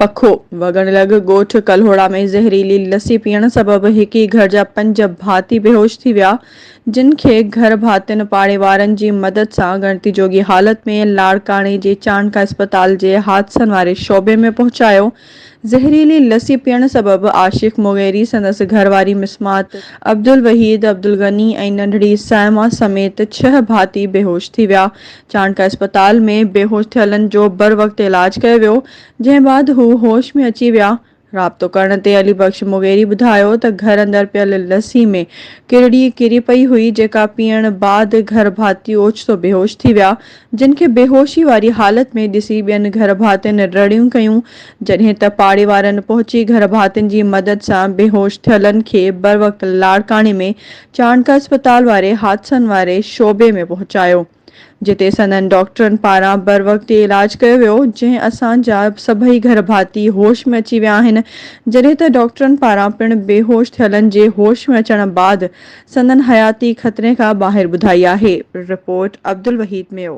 پکو، وڳڻ لڳ ڳوٺ ڪلهوڙا ۾ زهريلي لسي پيئڻ سبب هڪ ئي گهر جا پنج ڀاتي بيهوش ٿي ويا، جن کي گهر ڀاتين پاڙي وارن جي مدد سان ڳڻتي جوڳي حالت ۾ لاڙڪاڻي جي چانڊڪا اسپتال جي حادثن واري شعبي ۾ پهچايو، زهريلي لسي پيئڻ سبب عاشق مغيري، سندس گهر واري مسمات عبدالوحيد، عبدالغني ۽ ننڍڙي صائمه سميت ڇهه ڀاتي بيهوش ٿي ويا. چانڊڪا اسپتال ۾ بيهوش ٿيلن جو بروقت علاج ڪيو ويو، جنهن بعد هو هوش ۾ اچي ويا. رابطو ڪرڻ تي علي بخش مغيري ٻڌايو ته گهر اندر پيل لسي ۾ ڪرڙي ڪري پئي هئي، جيڪا پيئڻ بعد گهر ڀاتي اوچتو بيهوش ٿي ويا، جن کي بيهوشي واري حالت ۾ ڏسي ٻين گهر ڀاتين رڙيون ڪيون، جڏهن ته پاڙي وارن پهچي گهر ڀاتين جي مدد سان بيهوش ٿيلن کي بروقت لاڙڪاڻي ۾ چانڊڪا اسپتال واري حادثن واري شعبي ۾ پهچايو، جتي سندن ڊاڪٽرن پاران بروقت علاج ڪيو ويو، جنهن اسان جا سڀئي گهر ڀاتي هوش ۾ اچي ويا آهن، جڏهن ته ڊاڪٽرن پاران پڻ بيهوش ٿيلن جي هوش ۾ اچڻ بعد سندن حياتي خطري کان ٻاهر ٻڌائي آهي، رپورٽ، عبدالوحيد ميو.